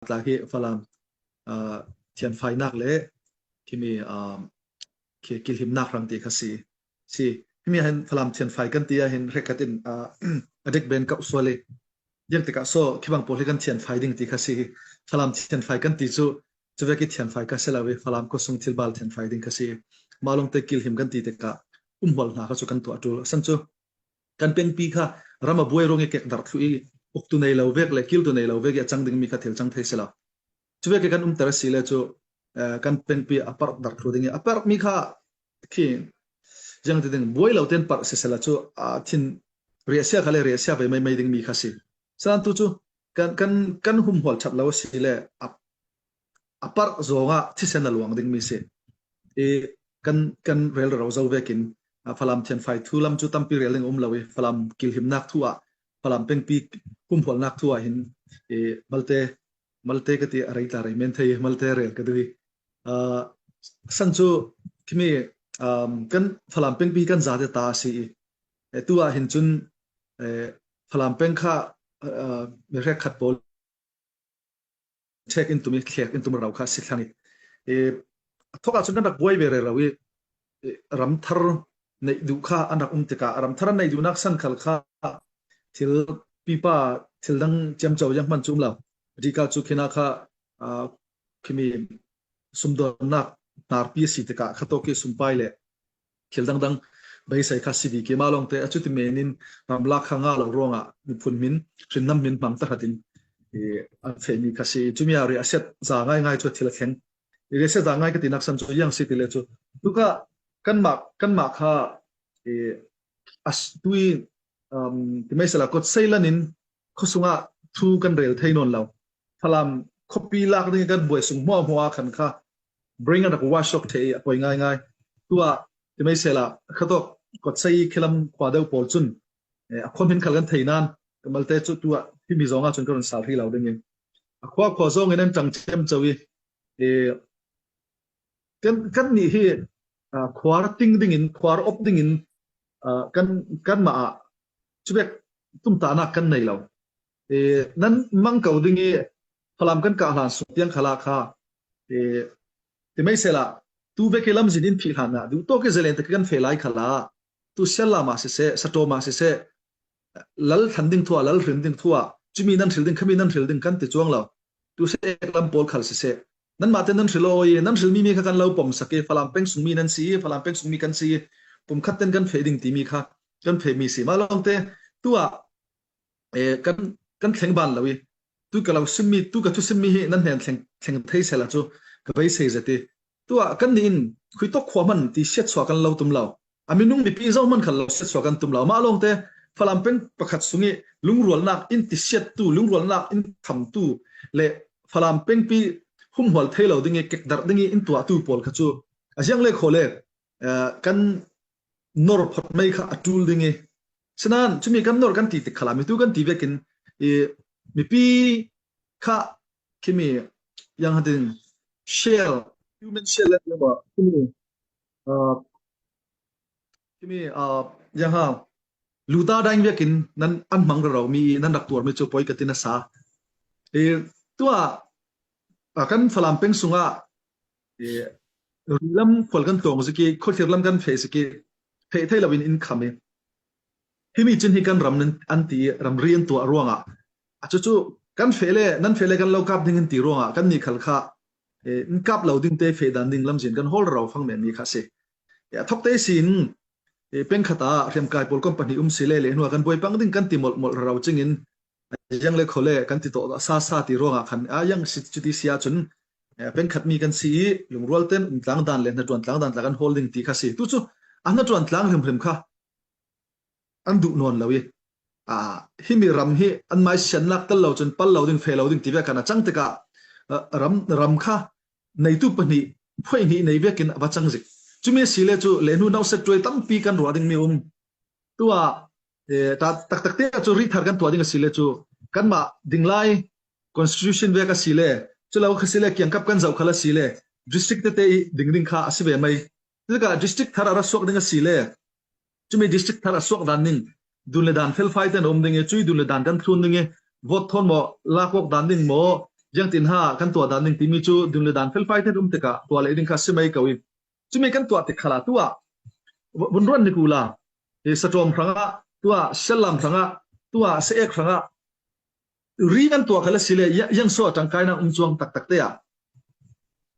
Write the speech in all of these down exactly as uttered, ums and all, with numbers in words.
tla hi Falam, ah, thianfainak le khimi, ah, khi kilhimnak hrang ti kha si. Si, himi hin Falam thianfai kan ti a hin hrekkhat in, ah, a dek ben kauh sual i. Ziang tikah saw khibang pawl hi kan thianfai ding ti kha si hi. Falam thianfai kan ti cu, cuvek i thianfai kha si lo i, Falam khuasung thilbal thianfai ding kha si hi. Mah lawngte kilhim kan ti tikah umhual hna kha cu kan tuah ṭul. San cu kan pengpi kha ram a buai ruang i kekdarh thluh i, uktu nei lo vek le kiltu nei lo vek i a cang dingmi kha thil cang thei si lo. Cuvek i kan umter a si le cu, eh, kan pengpi a parh darh thluh ding i a parhmi kha khi ziang ti ding, buai lo tein parh sisela cu, ah, thin riahsia kha le riahsia ve maimai dingmi kha si. San tu cu kan, kan, kan humhual ṭhat lo a si le a, a parh zawngah thisen a luang dingmi si. I kan, kan rel rero zo vekin, ah, Falam thianfai thu lam cu tampi rel ding a um lo i Falam kilhimnak thu ah, Falam pengpi humhualnak thu ah hin, i malte, malte ka ti a rei tla rei men thei i malte rel ka duh i, ah, san cu khimi, um, kan Falam pengpi kan zate ta a si i, eh, tu ah hin cun, eh, Falam peng kha, ah, mi hrekkhat pawl ṭhek in tum i thlek in tum rero kha a si thlang i, eh, a thawk ah cun kan rak buai ve rero i, eh, ramthar neih duh kha an rak um tikah ramthar an neih duhnak san khal kha thil pipa, thil dang ciamco zianghman cu um lo. Rika cu khina kha, ah, khimi sumdawnnak hnarpi a si tikah khatawk i sumpai le thil dangdang beisei kha si bik i mah lawngte a cuti men in ramlak kha ngah lo ruangah miphun hmin, hrinnam hmin hmang tahratin, eh, an fehmi kha si. Cumi ah riahsiat za ngaingai cu a thil a thleng. Riahsiat za ngai ka tinak san cu ziang si ti le cu, tuka kanmah, kanmah kha, eh, a s-, tu i, um, ti mai sela kawtsei lan in khuasungah thu kan rel thei nawn lo. Falam khuapi lak ding i kan buai sung hmuahhmuah ah khan kha brain an rak wash awk thei i a poi ngaingai. Tu ah ti mai sela khatawk kawtsei khilam khua deuh pawl cun, eh, a khua hmin khal kan thei nain ka malte cu tu ah himi zawngah cun ka run sal rih lo ding i a khua khua zawng in an ṭang ciamco i, eh, kan, kannih hi, ah, khuar ting dingin, khuar op dingin, ah, kan, kanmah ah cubek tumtahnak kan nei lo. Eh, nan mang ko ding i Falam kan kah hlan sung tiang khalah kha, eh, ti mai sela tu vek i lamzin in phih hlan ah duhtawk i zalen tak i kan feh lai khalah tu sial lam ah siseh, saṭawm ah siseh, lal thlan ding thu ah, lal hrin ding thu ah, cumi nan hril ding, khami nan hril ding kan ti cuang lo. Tu seh ek lam pawl khal siseh. Nanmah te nan hril aw i, nan hrilmi mi kha kan lo pomsak i, Falam peng sungmi nan si i, Falam peng sungmi kan si i, pumkhat ten kan feh ding timi kha kan fehmi si. Mah lawngte tu ah, eh, kan, kan thleng ban lo i, tu ka lo simmi, tu ka thusimmi hi nan hnen thleng, thleng thei sela cu ka beisei zet i, tu ah kannih in khuitawk khua hman ti siatsuah kan lo tum lo. A minung mipi zohman khan lo siatsuah kan tum lo. Mah lawngte Falam peng pakhat sung i lungrualnak in tisiattu, lungrualnak in khamtu le Falam pengpi humhual thei lo ding i kekdarh ding i in tuahtu pawl kha cu a ziang le khaw le, eh, kan nor phawt mai kha a ṭul ding i, sinain cumi kan nor kan ti tik khalah mitu kan ti vekin i mipi kha khimi yang hatin shell, human shell le khimi, ah, khimi, ah, yang ha luta daing vekin nan an hmang rero mi i nan rak tuar mi cu poi ka ti nasa. Eh, tu ah, ah, kan Falam peng sungah, eh, ri lam khual kan tawng zik i, khuathlir lam kan feh zik i, feh thei lo in in kham i. Himi cun hi kan ram nan, an ti i, ramri an tuah ruangah a cucu kan feh le, nan feh le kan lo kap ding in ti ruangah kannih khal kha, eh, in kap lo ding te feh dan ding lamzin kan hawl rero fang men mi kha si. Eh, a thawk te sin, eh, peng khat ah hriamkai pawl company um si le le hnu ah kan buai pang ding kan ti molh molh rero cingin, ziang le khaw le kan ti tawh sa sa ti ruangah khan a yang si, cuti si ahcun, eh, peng khat mi kan si i lungrual ten um tlang dan le hnaṭuan tlang dan tla kan hawl ding ti kha si. Tu cu a hnaṭuan tlang hrimhrim kha an duh nawn lo i, ah, himi ram hi anmai siannak tel lo cun pal lo ding, feh lo ding ti ve khan a cang tikah, ah, ram, ram kha neitu pahnih, phuai hnih nei vekin a va cang zik. Cumi a si le cu le hnu nauset ṭuai tampi kan ruah dingmi um. Tu ah, eh, ta-, taktak te ah cu rithar kan tuah ding a si le cu kanmah dinglai constitution vek a si le, cu lo kha si le kiangkap kan zoh khal a si le, district tete i ding ding kha a si ve mai. Cutikah district thar a ra suak ding a si le, cumi district thar a suak dan ding, dun le dan felfai ten a um ding i, cui dun le dan kan thlun ding i, vote thawn maw, lak awk dan ding maw, Ziangtin ha kan tuah dan ding timi cu dun le dan felfai ten um tikah tuah leh ding kha si mai ko i. Cumi kan tuah tik khalah tuah vunruan ni kula, i Satawm hrangah, tuah Siallam hrangah, tuah Seek hrangah, ri kan tuah khal asile, yang so a ṭangkai nak um cuang taktak te ah,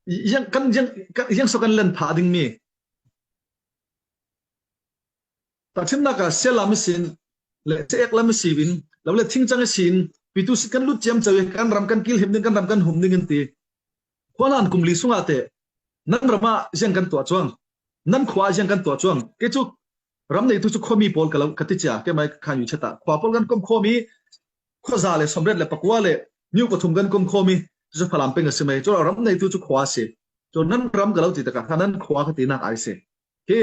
yang kan yang so kan len phah dingmi tahṭhimnak ah Siallam ihsin le Seek lam ihsin lo le thingcang ihsin pitu sit kan lut ciamco i kan ram kan kilhim ding, kan ram kan hum ding in ti. Khuahlan kum li sungah teh nan ram ah ziang kan tuah cuang, nan khua ah ziang kan tuah cuang. Kei cu ram neitu cu khuami pawl ka lo ka ti cia, keimai khan mi chat ah khua pawl kan kom khawm i, khuaza le sawmriat le pakua le niu pathum kan kom khawm i, cu Falam peng a si mai. Cu ram neitu cu khua a si. Cu nan ram ka lo ti takah kha nan khua ka tinak ai si. Hi,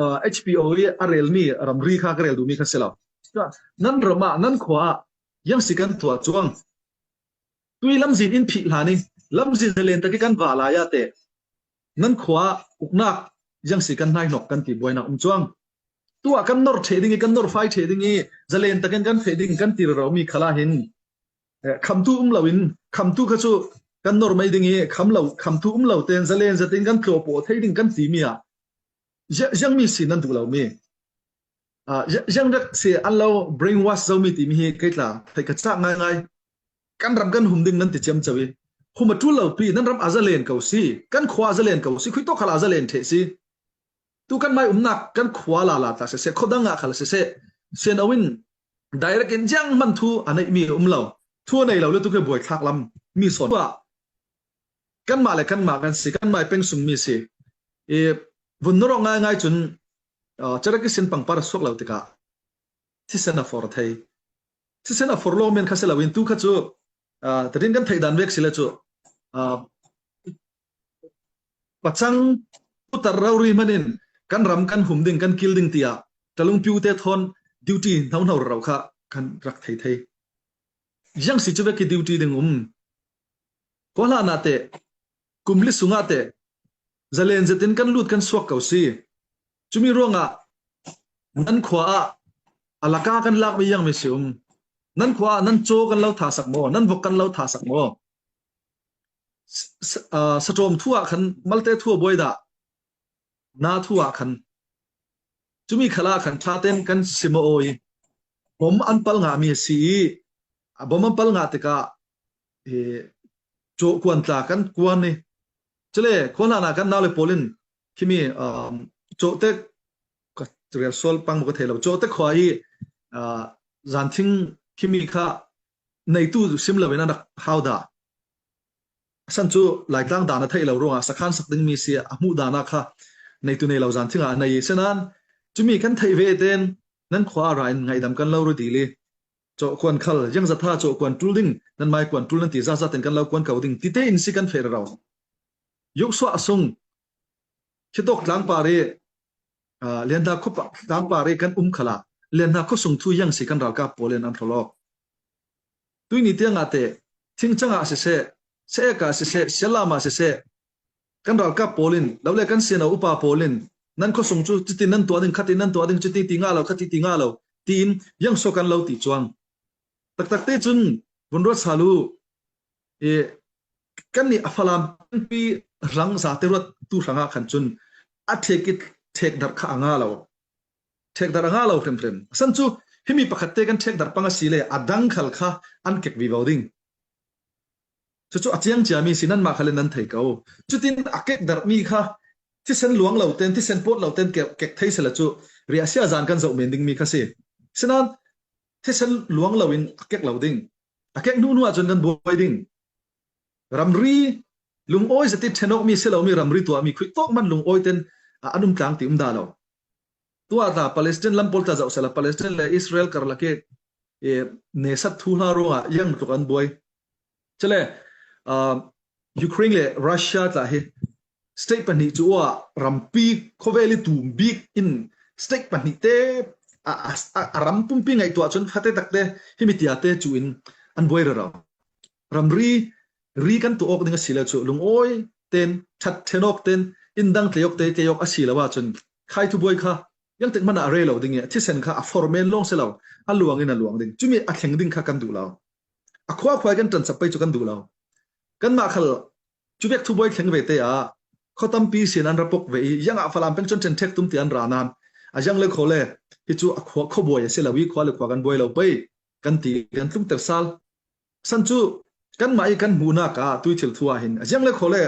uh, H P O i a relmi ramri kha ka rel duhmi kha si lo. Cu nan ram ah nan khua ah yang si kan tuah cuang. Tui lamzin in phih hlan i lamzin zalen tak i kan va lai ah teh nan khua uknak ziangsi kan hnaihnok kan ti buainak um cuang. Tuah kan nor ṭheh ding i kan nor fai ṭheh ding i zalen takin kan feh ding kan ti rero mi khalah hin, eh, khamtu um lo in khamtu kha cu kan nor mai ding i kham lo, khamtu um lo tein zalen zetin kan tlawpawh thei ding kan timi ah ziangmi si nan duh lo mi, ah, ziang rak si an lo brainwash zomi timi hi kei tla theih ka cak ngaingai. Kan ram kan hum ding nan ti ciamco i, hum a ṭul lo pi, nan ram a zalen ko si, kan khua a zalen ko si, khuitawk khal a zalen ṭheh si. Tu kan mai umnak kan khua lala tla siseh, khuadang ah khal siseh, Sian O in direct in ziang hman thu a neihmi a um lo. Thu a nei lo le tu khe buaithlak lam mi sawn. Kanmah le kanmah kan si, kanmai peng sungmi si. I vun nawrawh ngaingai cun, ah, carak ihsin pangpar a suak lo tikah thisen a for thei. Thisen a for lawng men kha si loin tu kha cu, ah, tatin kan theih dan vek si le cu, ah, pacang putar rori hman in kan ram kan hum ding, kan kil ding tiah ṭalung piute thawn duty hnohno rero kha kan rak thei thei. Ziang si cu vek i duty ding um. Khuahlan ah teh, kum li sungah teh, zalen zetin kan lut kan suak ko si. Cumi ruangah nan khua ah a laka kan lakmi ziangmi si um. Nan khua ah nan caw kan lo thasak maw? Nan vok kan lo thasak maw? S-, s-, ah, Satawm thu ah khan malte thu a buai dah, na thu ah khan cumi khalah khan ṭha tein kan sim aw i, bom an pal ngahmi a si i, a bom an pal ngah tikah, eh, cawhkuan tla kan kuan i, cule khuahlan ah kan nau le pawl in khimi, um, cawhtek, ka rial sual pang maw ka thei lo, cawhtek khua i, ah, zanthing khimi kha neitu sim loin an rak hau dah. A san cu Laitlang dan a theih lo ruangah sakhan sak dingmi si a hmuh dan ah kha neitu nei lo zanthing ah a nei i, sinain cumi kan theih ve tein nan khua ah ra in ngaihdam kan lo ru dil i, cawhkuan khal, ziangzatha cawhkuan ṭul ding, nan mai kuan ṭul nan ti, zaza tein kan lo kuan ko ding, ti tein si kan feh rero. Yoksuah sung, khitawk tlangpar i, ah, Lianhna khuapa tlangpar i kan um khalah, Lianhna khuasung thu ziangsi kan ralkap pawl in an hrawlawk. Tuini tiangah teh, Thingcang ah siseh, Seek ah siseh, Siallam ah siseh, kan ralkap pawl in, lo le kan siano upa pawl in, nan khuasung cu cutin nan tuah ding, khatin nan tuah ding, cuti ti ngah lo, khati ti ngah lo, tiin ziangso kan lo ti cuang. Taktak te cun vun ruat sal u, i, kannih a Falam pengpi rang zate ruat tu hrangah khan cun a ṭhek i ṭhekdarh kha a ngah lo. Ṭhekdarh a ngah lo hrimhrim. A san cu himi pakhat te kan ṭhekdarh pang a si le a dang khal kha an kek vivo ding. Cucu a ciang ciami si, nanmah khal in nan thei ko. Cutin a kekdarhmi kha thisen luang lo ten, thisen pawt lo ten kek, kek thei sela cu riahsia zan kan zoh men dingmi kha si. Sinain thisen luang lo in a kek lo ding. A kek hnuhnu ahcun kan buai ding. Ramri lungawi zetin ṭhenawkmi si lomi ramri tuahmi khuitawk hman lungawi ten, ah, an um tlang ti um dah lo. Tuah ta Palestine lam pawl ta zoh sela, Palestine le Israel karlak i, eh, nesat thuhla ruangah yang tluk an buai. Cule, ah, Ukraine le Russia tla hi state pahnih cu ah rampi khawvel i tum bik in state pahnih te a, a, a, a ram pumpi ngaihtuah cun fate takte himi tiate cu in an buai rero. Ramri ri kan tuah awk ding a si le cu lungawi ten, ṭhat ṭhen awk ten, indang tlei awk te tlei awk a si lo ahcun khai thubuai kha ziangtik hmanh ah a rei lo ding i a thisen kha a formen lawng si lo, a luang in a luang ding. Cumi a thleng ding kha kan duh lo. A khua khua kan ṭanchap pei chu kan duh lo. Kanmah khal cuvek thubuai thleng ve te a, khaw tampi sin an ra pok ve i, ziangah Falam peng chun ṭhen thek tum ti an ra nan, a ziang le khaw le, hi chu a khua, khaw buai a si lo i, khua le khua kan buai lo pei, kan ti, kan tlungter sal. San chu kanmah i kan hmuhnak ah tui thil thu ah hin a ziang le khaw le,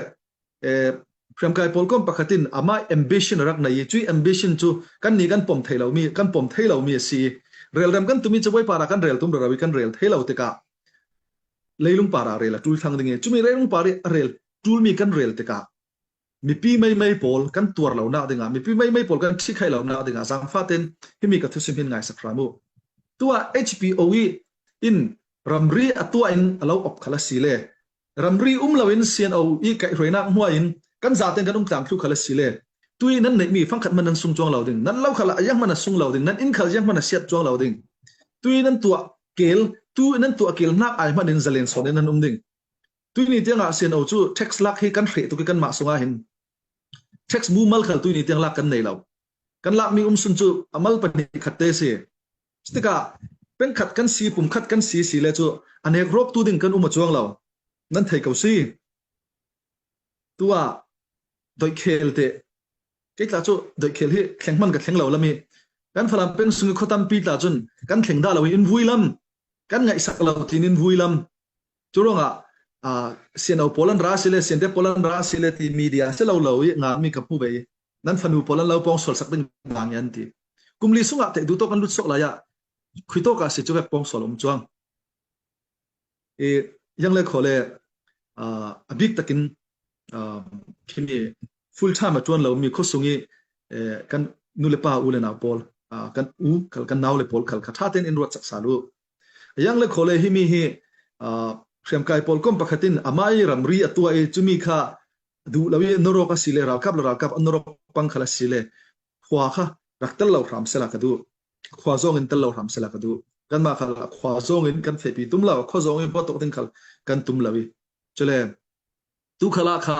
eh, hriamkai pawl kawm pakhat in amah ambition a rak nei i, cui ambition chu kan ni kan pom thei lo mi, kan pom thei lo mi a si i, relrem kan tum i, chavai parah kan rel tum rero i, kan rel thei lo tikah leilung parah rel a tul thlang ding i, cumi leilung parah a rel tul mi kan rel tikah mipi meimei pawl kan tuar lonak dingah, mipi meimei pawl kan ṭhikhaih lonak dingah zangfaten himi ka thusim hin ngaisak hram uh. Tuah H P O E in ramri a tuah in a lo op khal a si le, ramri um loin C N O i kaihhruainak hnuaiin kan zaten kan um tlang thlu khal a si le, tui nan neihmi fangkhat man nan sung cuang lo ding, nan lo khal a zianghman a sung lo ding, nan inn khal zianghman a siat cuang lo ding. Tui nan tuah kel, tu nan tuah kel nak ai hmanin zalen sawnin nan um ding. Tuini tiangah C N O cu tax lak hi kan hreh tuk i kanmah sungah hin tax mumal khal tuini tiang lak kan nei lo. Kan lakmi um sun cu a mal pahnih khat te si. Cutikah peng khat kan si, pum khat kan si si le cu a nek rawk tu ding kan um a cuang lo. Nan thei ko si. Tuah doihkhel te. Kei tla cu doihkhel hi thleng hman ka thleng lo lam i kan Falam peng sung i khaw tampi tla cun kan thleng dah lo i in vui lam, kan ngaihsak lo tiin in vui lam. Cu ruangah, ah, C N O pawl an ra si le, C N D F pawl an ra si le ti media si lo lo i ngakmi ka hmu ve i, nan fanu pawl an lo pawng sual sak ding bang i an ti. Kum li sungah theih duh tawk an lut suak lai ah, khui tawk ah si cu vek pawng sual um cuang. I, ziang le khaw le, ah, a bik takin, ah, himi full time a ṭuan lo mi khuasung i, eh, kan nu le pa, u le nau pawl, ah, kan u khal, kan nau le pawl khal kha ṭha tein in ruat sak sal uh. Ziang le khaw le himi hi, ah, hriamkai pawl kawm pakhat in amah i ramri a tuah i, cumi kha duh lo i, narawk a si le, ralkap le ralkap a narawk pang khal a si le, khua kha rak tel lo hram sela ka duh. Khua zawngin tel lo hram sela ka duh. Kanmah khal khua zawngin kan fehpi tum lo, khua zawngin huat tuk ding khal kan tum lo i. Cule tu khalah kha,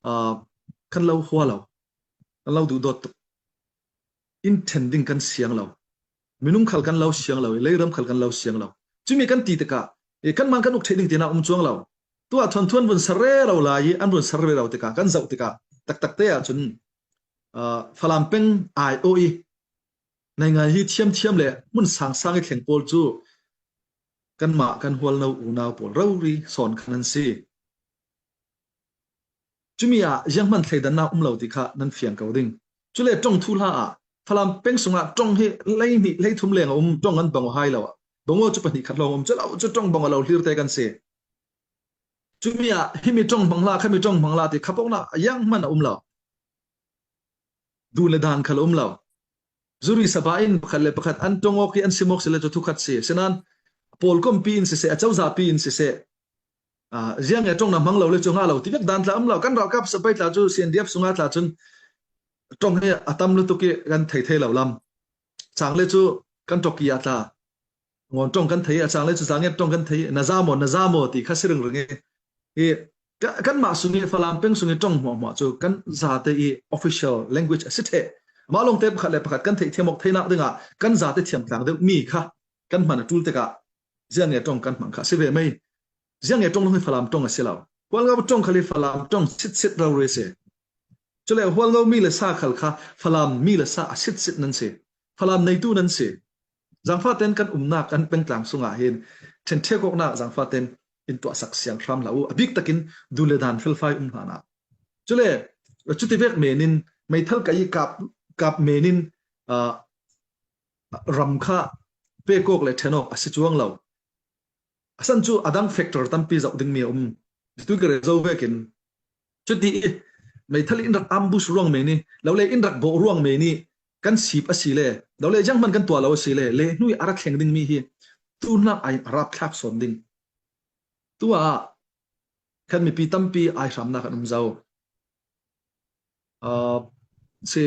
ah, kan lo hua lo, kan lo duhdawt tuk. In ṭhen ding kan siang lo. Minung khal kan lo siang lo i, leiram khal kan lo siang lo. Cumi kan ti tikah, i, kanmah kan uk theih ding tinak um cuang lo. Tuah thuanthu an vun ser rero lai i, an vun ser rero tikah, kan zoh tikah, taktak te ahcun, ah, Falam peng aiawh i, naingai hi thiamthiam le hmun sangsang i thleng pawl cu kanmah kan hualno unau pawl rori sawn kha nan si. Cumi ah zianghman thleidannak um lo ti kha nan fiang ko ding. Cule ṭong thuhla ah Falam peng sungah ṭong hi lei hnih, lei thum leng a um, ṭong an bang aw hai lo ah. Bang aw cu pahnih khat lawng a um, cu lo cu ṭong bang aw lo hlir te kan si. Cumi ah himi ṭong hmang hlah, khami ṭong hmang hlah ti kha pawknak a zianghman a um lo. Dun le dan khal a um lo. Zuri saba in pakhat le pakhat an ṭong awk i an sim awk si le cu thukhat si. Sinain pawl kompi in siseh, a cozapi in siseh, ah, ziang e ṭong na hmang lo le cu ngah lo ti vek dan tla um lo. Kan ralkap sapai tla cu C N D F sungah tla cun ṭong hi a tam lutuk i kan thei thei lo lam. Cang le cu kan ṭawk i a tla. Ngawn ṭong kan thei, a cang le cu Zanget ṭong kan thei, na za maw, na za maw ti kha si ringring i. I ka, kanmah sung i Falam peng sung i ṭong hmuahhmuah cu kan zate i official language a si ṭheh. Amah lawngte pakhat le pakhat kan theih thiam awk theinak dingah kan zate thiam tlang deuh mi kha kan hman a ṭul tikah Zanget ṭong kan hmang kha si ve mei. Zanget ṭong lawng hi Falam ṭong a si lo. Hualngo ṭong khal hi Falam ṭong sitsit rori si. Cule Hualngo mi le sa khal kha Falam mi le sa a sitsit nan si. Falam neitu nan si. Zangfaten kan umnak kan pengtlang sungah hin ṭhenṭhek awknak zangfaten in tuahsak siang hram hlah uh, a bik takin dun le dan felfai um hlanah. Cule cuti vek menin meithal ka i kap, kap menin, ah, ram kha pek awk le ṭhen awk a si cuang lo. A san cu a dang factor tampi zoh dingmi a um. Cutu ka rel zo vekin cuti i meithal in rak ambush ruang meni, lole in rak bawh ruang meni kan sip a si le, lole zianghman kan tuah lo a si le, le hnu i a ra thleng dingmi hi tuhnak ai a rapthlak sawn ding. Tuah khan mipi tampi ai hramnak an um zo. Ah, si,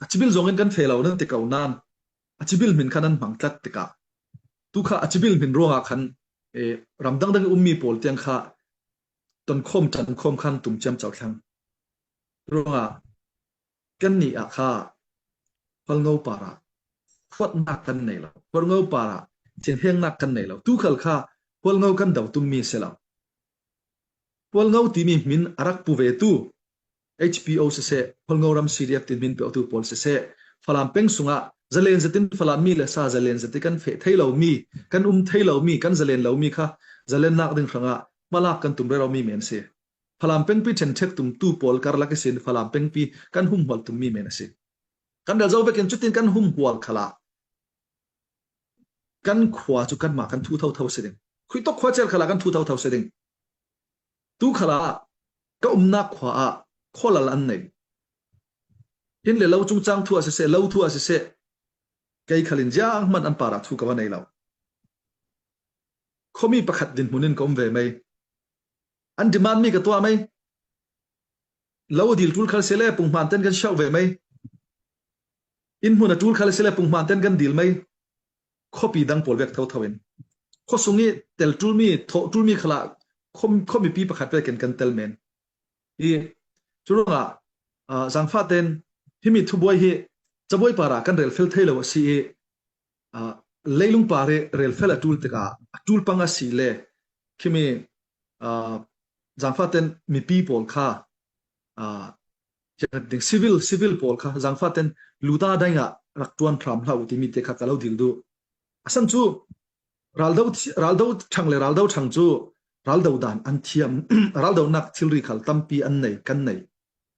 a cibil zongin kan feh lo nan ti ko nan, a cibil hmin khan an hmang tlat tikah, tu kha a cibil hmin ruangah khan, eh, ram dangdang i ummi pawl tiang kha tonkhawm ṭankhawm khan tum ciamco thlang. Ruangah kannih ah kha Hualngo parah huatnak kan nei lo, Hualngo parah thinhengnak kan nei lo. Tu khal kha Hualngo kan do tum mi si lo. Hualngo timi hmin a rak pu ve tu H P O siseh, Hualngo ram C D F tin hmin peuhtu pawl siseh, Falam peng sungah zalen zetin Falam mi le sa zalen zetin kan feh thei lo mi, kan um thei lo mi, kan zalen lo mi kha zalennak ding hrangah hmalak kan tum rero mi men si. Falam pengpi ṭhenṭhek tumtu pawl karlak ihsin Falam pengpi kan humhual tum mi men a si. Kan rel zo vekin cutin kan humhual khalah kan khua cu kanmah kan thu thotho si ding. Khuitawk khua cer khalah kan thu thotho si ding. Tu khalah ka umnak khua ah khualal an nei. Hin le lo cungcang thu ah siseh, lo thu ah siseh, kei khalin zianghman an parah thu ka va nei lo. Khuami pakhat dinhmun in ka um ve mai. An demand mi ka tuah mai. Lo a dil ṭul khal si le punghman ten kan siauh ve mai. Inn hmun a ṭul khal si le punghman ten kan dil mai. Khuapi dang pawl vek thotho in, khuasung i tel ṭul mi, thawh ṭul mi khalah khuam-, khuamipi pakhat vekin kan tel men. I, cu ruangah, ah, zangfah ten himi thubuai hi cabuai parah kan relfel thei lo a si i, ah, leilung par i relfel a ṭul tikah a ṭul pang a si le khimi, ah, zangfah ten mipi pawl kha, ah, ding civil, civil pawl kha zangfah ten luta dang ah rak ṭuan hram hlah uh timi te kha ka lo dil duh. A san cu raldo, raldo ṭhang le raldo ṭhang cu raldo dan an thiam, raldonak thilri khal tampi an nei, kan nei.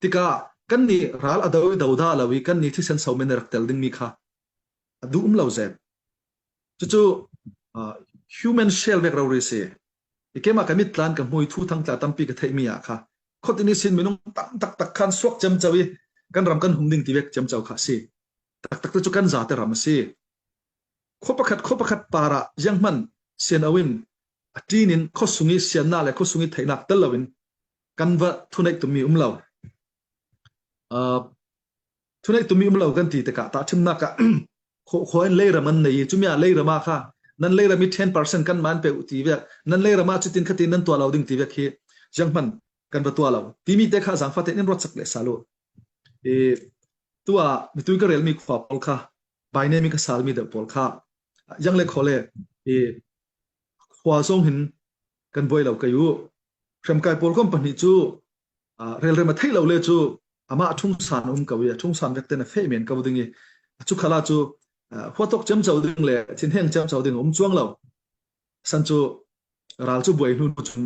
Tikah kannih ral a do i do dah lo i kannih thisen so men a rak tel dingmi kha a duh um lo zet. Cucu, ah, human shell vek rori si. I keimah ka mit tlan ka hmui thu thangtla tampi ka theihmi ah kha khuatin ihsin minung tam taktak khan suak ciamco i kan ram kan hum ding ti vek ciamco kha si. Taktak te cu kan zate ram a si. Khua pakhat, khua pakhat parah zianghman sian o in a ṭin in khuasung i siannak le khuasung i theihnak tel loin kan va thuneih tummi um lo. Ah, thuneih tummi um lo kan ti tikah tahṭhimnak ah khua, khua in leiram an nei i, cumi ah leiram ah kha nan leiram i ten percent kanmah an pe uh ti vek, nan leiram ah cutin khatin nan tuah lo ding ti vek hi zianghman kan va tuah lo timi te kha zangfah tein in ruatsak leh sal uh. I, tu ah mitui ka relmi khua pawl kha, by name i ka salmi deuh pawl kha, yang le khaw le, i, khua zong hin kan buai lo kei uh. Hremkai pawl khawm pahnih cu, ah, relrem a theih lo le cu amah a ṭhungsan a um ko i, a ṭhungsan vek ten a feh men ko ding i, a cu khalah cu, ah, huatawk ciamco ding le thinheng ciamco ding a um cuang lo. San cu ral cu buai hnu cun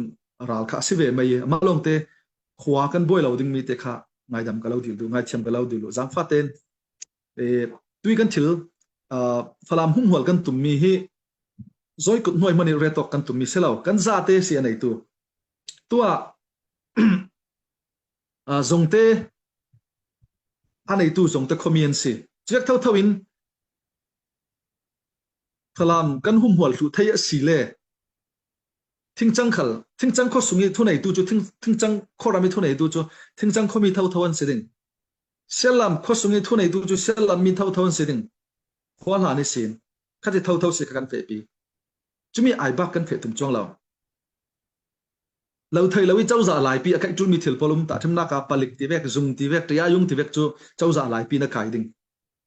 ral kha a si ve mai i, amah lawngte khua kan buai lo dingmi te kha ngaidam ka lo dil duh, ngaithiam ka lo dil duh. Zangfah ten, eh, tui kan thil, ah, Falam humhual kan tummi hi zawikut hnuai hmanh i retawk kan tummi si lo, kan zate si a neitu. Tuah, ah, zongte a neitu zongte khuami an si. Cuek thotho in Falam kan humhual thluh thei a si le, thingcang khal, thingcang khuasung i thuneitu cu, thing, thingcang khuaram i thuneitu cu, thingcang khuami thotho an si ding. Siallam khuasung i thuneitu cu, siallam mi thotho an si ding. Khua hlan ihsin khat i thotho si kha kan fehpi. Cumi ai bak kan feh tum cuang lo. Lo thei lo i cozah laipi a kaih ṭulmi thil pawl um, tahṭhimnak ah palik ti vek, zung ti vek, ṭiayung ti vek cu cozah laipi na kai ding.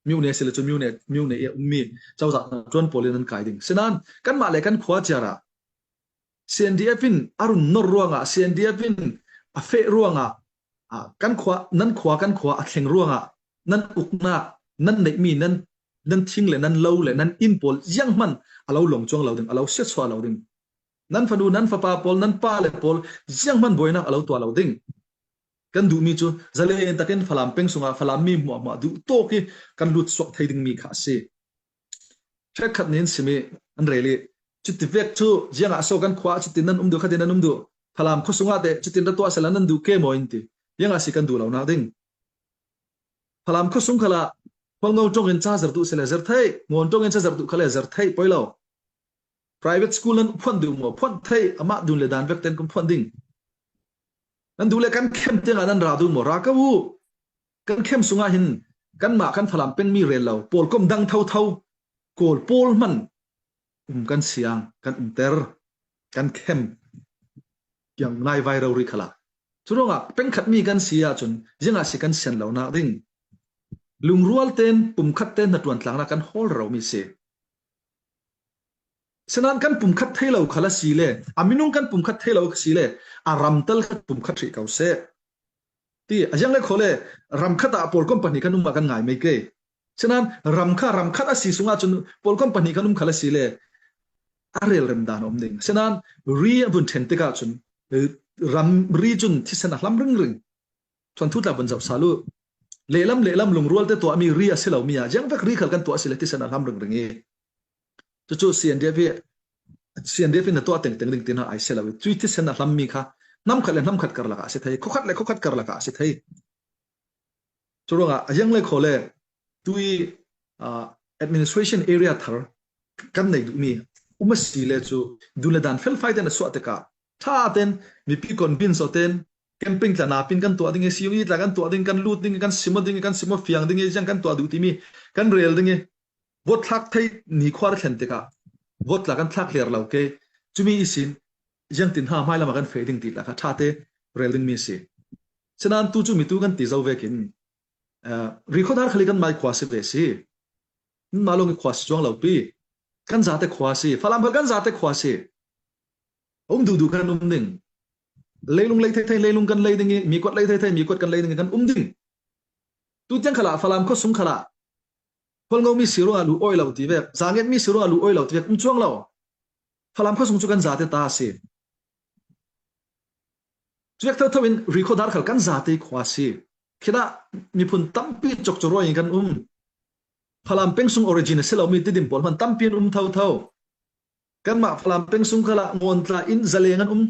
Myone si le cu myone, myone i a ummi cozah ṭuan pawl in an kai ding. Sinain kanmah le kan khua ciar ah C N D F in a run nor ruangah, C N D F in a feh ruangah, ah, kan khua, nan khua, kan khua a thleng ruangah nan uknak, nan neihmi, nan, nan thing le nan lo le nan inn pawl zianghman a lo lawng cuang lo ding, a lo siatsuah lo ding. Nan fanu, nan fapa pawl, nan pa le pawl zianghman buainak a lo tuah lo ding. Kan duhmi cu zalen takin Falam peng sungah Falam mi hmuahhmuah duh tawk i kan lut suak thei dingmi kha a si. Hrekkhat nih in sim i an rel i, cuti vek cu ziangah so kan khua ah cutin nan um duh, khatin nan um duh, Falam khuasung ah teh cutin ra tuah sehla nan duh ke maw in ti. Ziangah si kan duh lonak ding. Falam khuasung khalah Hualngo ṭong in ca zir duh sehla zir theih, Ngawn ṭong in ca zir duh khalah zir theih poi lo. Private school nan phuanh duh maw? Phuanh theih, amah dun le dan vek ten kan phuanh ding. Nan duh le kan khem tiangah nan ra duh maw? Ra ko uh. Kan khem sungah hin kanmah kan Falam pengmi rel lo, pawl kom dang thotho, Kawl pawl hman um kan siang, kan umter, kan khem, kiang ngai vai rori khalah. Curuangah pengkhatmi kan si ahcun ziangah si kan sian lonak ding? Lungrual ten, pumkhat ten hnaṭuan tlangnak kan hawl romi si. Sinan kan pumkhat thei lo kha la si le, a minung kan pumkhat thei lo kha si le, a ramtal khat pumkhat hrih ko seh. Ti a ziang le khaw le, ram khat ah pawlkom pahnih kan um ah kan ngai mai kei. Sinan ram kha, ram khat a si sungah cun pawlkom pahnih kan um kha la si le, a relrem dan a um ding. Sinan ri a vun ṭhen tikah cun, eh, ram ri cun thisen a hlam ringring. Thuanthu tla vun zoh sal uh. Lehlam, lehlam lungrual te tuahmi ri a si lomi ah ziang vek ri khal kan tuah a si le thisen a hlam ringring i. Cucu C N D F i, C N D F in a tuah tengteng ding tina ai si lo i. Cui thisen a hlammi kha hnam khat le hnam khat karlak ah a si thei, khua khat le khua khat karlak ah a si thei. Curuangah a ziang le khaw le tui, ah, administration area thar kan nei duhmi um a si le cu dun le dan felfai ten a suah tikah ṭha ten mipi convince aw ten campaign tla napin kan tuah ding i, C U E tla kan tuah ding, kan lut ding i, kan sim aw ding i, kan sim aw fiang ding i, ziang kan tuah duh timi kan rel ding i, vote thlak thei ni khuar thlen tikah vote tla kan thlak hler lo ke. Cumi ihsin ziangtin ha hmailam ah kan feh ding ti tla kha ṭha te rel dingmi a si. Sinan tu cu mitu kan ti zo vekin, eh, ri khuadar khal i kan mai khua si ve si. Nanmah lawng i khua si cuang lo pi. Kan zate khua si. Falam khal kan zate khua si. A um duhduh kan um ding. Leilung lei thei thei leilung kan lei ding i, mi kuat lei thei thei mi kuat kan lei ding i kan um ding. Tu tiang khalah, Falam khuasung khalah, Khualngo mi si ruangah lu awi lo ti vek, Zanget mi si ruangah lu awi lo ti vek um cuang lo. Falam khuasung cu kan zate ta a si. Cu vek thotho in ri khuadar khal kan zate khua a si. Khinah miphun tampi cokcu ruai in kan um. Falam peng sung origin a si lomi Tidim pawl hman tampi an um thotho. Kanmah Falam peng sung khalah Ngawn tla in zaleng an um.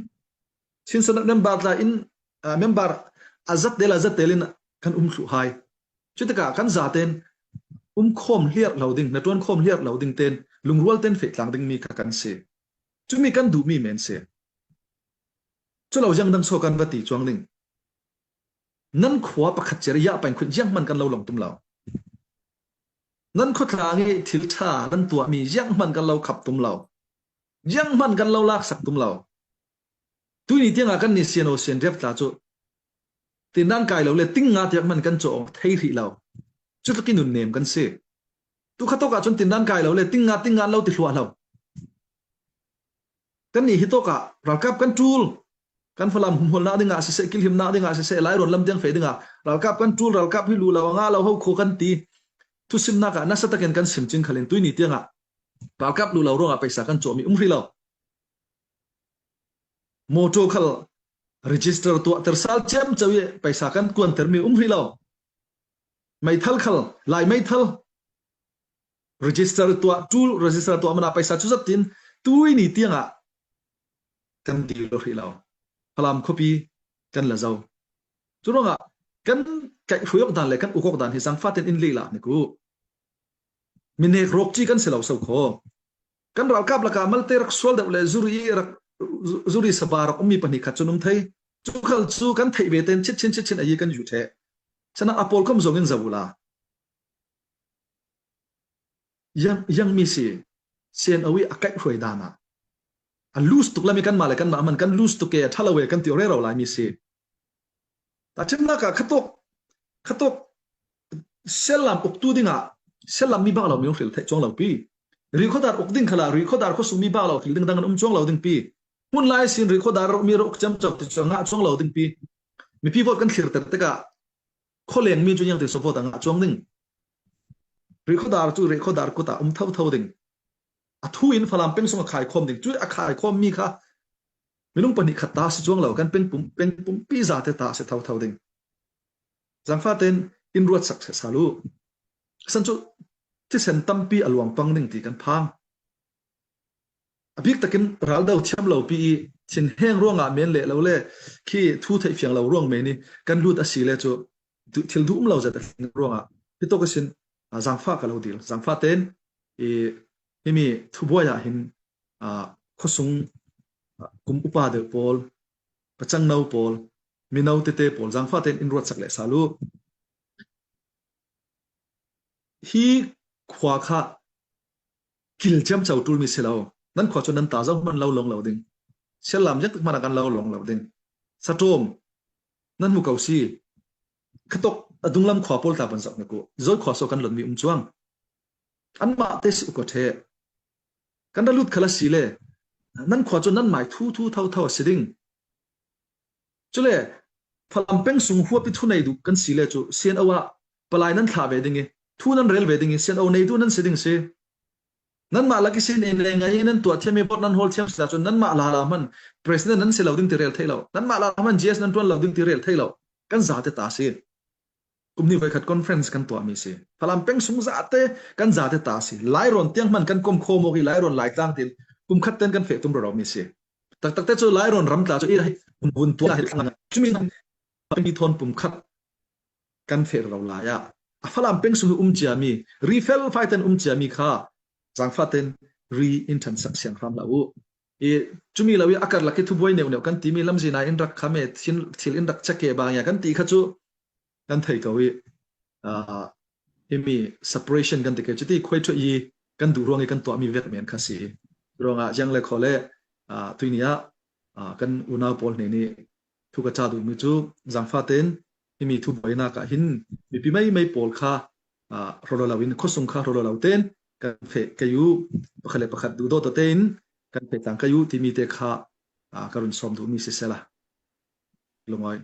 Chinsanat member tla in, ah, member a zat tel, a zat tel in kan um thluh hai. Cutikah kan zaten um khawm hliarh lo ding, na ṭuan khawm hliarh lo ding ten, lungrual ten feh tlang dingmi kha kan si. Cumi kan duhmi men si. Cu lo ziang dang saw kan va ti cuang ding. Nan khua pakhat ciar i yah pain khun zianghman kan lo long tum lo. Nan khuatlang i thil ṭha nan tuahmi zianghman kan lo khap tum lo. Zianghman kan lo laksak tum lo. Tuini tiangah kan ni sian aw sian riap tla cu tindan kai lo le ting nga tiak hman kan cawh thei hrih lo. Cutluk i nunnem kan si. Tu khatawk ah cun tindan kai lo le ting nga ting nga an lo ti hluah lo. Kannih hi tawkah ralkap kan ṭul, kan Falam humhualnak dingah siseh, kilhimnak dingah siseh, Lairawn lam tiang feh dingah ralkap kan ṭul, ralkap hi luh lo, a ngah lo, ho khua kan ti. Thusimnak ah nasa takin kan sim cing khalin tuini tiangah ralkap luh lo ruangah paisa kan cawhmi um hrih lo. Mawṭaw khal register tuahter sal ciamco i paisa kan kuantermi um hrih lo. Meithal khal, Lai meithal register tuah, ṭul register tuah mana paisa cu zat tin tuini tiangah kan dil lo hrih lo. Falam khuapi kan la zo. Curuangah kan kaihhruai awk dan le kan uk awk dan hi zangfah ten in lei lah hnik uh. Minek rawkci kan si lo so kho. Kan ralkap lakah malte rak sual deuh le zuri rak, zuri saba rak ummi pahnih khat cun um thei. Cu khal cu kan theih ve ten chitchin chitchin a yi kan yuh ṭheh. Sinan a pawlkom zong in zoh uhla. Yang, yang mi si, C N O i a kaihhruai dan ah a lus tuk lam i kanmah le kanmah hman kan lus tuk e, a ṭha lo e kan ti aw rero lai mi si. Tahṭhimnak ah khatawk, khatawk siallam uktu dingah siallam mi bak lo mi hril theih cuang lo pi. Ri khuadar uk ding khalah ri khuadar khuasung mi bak lo hril ding dang an um cuang lo ding pi. Hmun lai sin ri khuadar mi uk ciamco ti cu a ngah cuang lo ding pi. Mipi vote kan thlirter tikah khualeng mi cu ziangtin so vote a ngah cuang ding. Ri khuadar cu ri khuadar kut ah um thotho ding. A thu in Falam peng sung a khaikhawm ding. Cu a khaikhawm mi kha minung pahnih khat ta si cuang lo, kan peng pum, peng pumpi zate ta si thotho ding. Zangfah ten in ruat sak seh sal uh. San cu thisen tampi a luang pang ding ti kan phang. A bik takin ral do thiam lo pi i thinheng ruangah men leh lo le khi thu theih fiang lo ruang men i kan lut a si le cu du-, thil duh um lo zat a tling ruangah hi tawk a sin, a, zangfah ka lo dil. Zangfah ten i himi thubuai ah hin, a, khuasung, a, kum upa deuh pawl, pacangno pawl, mino tete pawl, zangfah ten in ruatsak leh sal uh. Hi khua kha kil ciamco ṭulmi si lo. Nan khua cu nan ta zo hman lo long lo ding. Siallam ziangtik hmanh ah kan lo long lo ding. Saṭawm nan hmu ko si. Khatawk a dunglam khua pawl tla van zoh hnik uh. Zawi khua so kan lonmi um cuang. Anmah te si uh ko ṭheh. Kan ra lut kha la si le, nan khua cu nan mai thu thu tho tho a si ding. Cule Falam peng sung huapi thunei duh kan si le cu C N O ah palai nan thlah ve ding i, thu nan rel ve ding i, C N O nei duh nan si ding si. Nanmah lak ihsin i nei ngai i nan tuah thiam i vote nan hawl thiam si cun nanmah lala hman president nan si lo ding ti rel thei lo. Nanmah lala hman G S nan ṭuan lo ding ti rel thei lo. Kan zate ta si. Kum hnih voikhat conference kan tuahmi si. Falam peng sung zate kan zate ta si. Lairawn tiang hman kan kom khawm awk i Lairawn Laitlang tin kum khat ten kan feh tum rero mi si. Taktak te cu Lairawn ram tla cu i vun tuah hi. Cumi mi thawn pum khat kan feh rero lai ah a Falam peng sung i um ciami, ri fel fai ten um ciami kha zangfah ten ri in ṭhan sak siang hram hlah u. I cumi lo i a karlak i thubuai neuh neuh kan timi lamzin ah in rak kham e, thil in rak cak e bang ia kan ti kha cu kan thei ko i, aa, himi separation kan ti ke cuti khuai ṭhuai i kan duh ruang i kan tuahmi vek men kha si. Ruangah ziang le khaw le, aa, tuini ah, aa, kan unau pawl hnen i thu ka ṭha duhmi cu zangfah ten himi thubuainak ah hin mipi meimei pawl kha, aa, hrolo lo in khuasung kha hrolo lo ten kan feh kei u, pakhat le pakhat duhdawt tein kan feh tlang kei u timi te kha, aa, ka run sawm duhmi sisela. Lungawi.